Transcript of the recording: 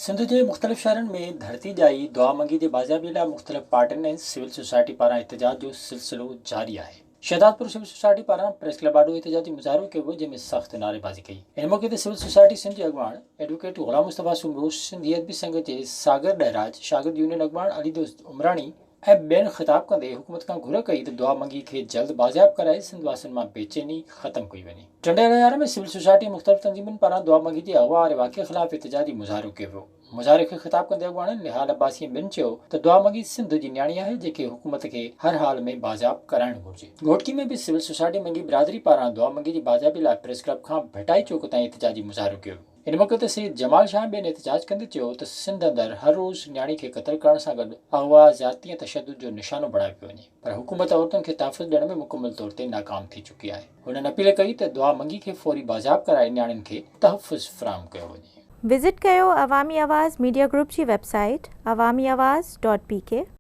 سنڌ جي مختلف شهرن ۾ ڌرتي ڄائي دعا منگي جي بازيابي لاء مختلف پارٽين ۽ سول سوسائٽي پاران احتجاج جو سلسلو جاري آهي. شهدادپور سول سوسائٽي پاران پريس ڪلب آڏو احتجاجي مظاهرو ڪيو ويو جنهن ۾ سخت نعريبازي ڪئي. ان موقعي تي سول سوسائٽي سنڌ جي اڳواڻ ايڊووڪيٽ غلام مصطفيٰ سومرو، سنڌي ادبي سنگت جي ساگر ڏهراج، شاگرد يونين اڳواڻ علي دوست عمراڻي ۽ ٻين خطاب ڪندي حڪومت کان گهر ڪئي ته دعا منگي کي جلد بازياب ڪرائي سنڌ واسين مان بيچيني ختم ڪئي وڃي. ٽنڊي الهيار ۾ سول سوسائٽي ۽ مختلف تنظيمن پاران دعا منگي جي اغوا واري واقعي خلاف احتجاجي مظاهرو ڪيو ويو. مظاهري کي خطاب ڪندي اڳواڻن نهال عباسي ۽ ٻين چيو ته دعا منگي سنڌ جي نياڻي آهي جنهن کي حڪومت کي هر حال ۾ بازياب ڪرائڻ گهرجي. گهوٽڪي ۾ به سول سوسائٽي منگي برادري پاران دعا منگي جي بازيابي لاء پريس ڪلب کان ڀٽائي چوڪ تائين احتجاجي مظاهرو ڪيو ويو. ان موقعي تي سيد جمال شاهه ٻين احتجاج ڪندي چيو ته سنڌ اندر هر روز نياڻي کي قتل ڪرڻ سان گڏ اغوا، زيادتي ۽ تشدد جو نشانو بڻايو پيو وڃي پر حڪومت عورتن کي تحفظ ڏيڻ ۾ مڪمل طور تي ناڪام ٿي چڪي آهي. هنن اپيل ڪئي ته دعا منگي کي فوري بازياب ڪرائي نياڻين کي تحفظ فراهم ڪيو وڃي. وزٽ ڪيو عوامي آواز ميڊيا گروپ جي website Awami Awaz dot P K.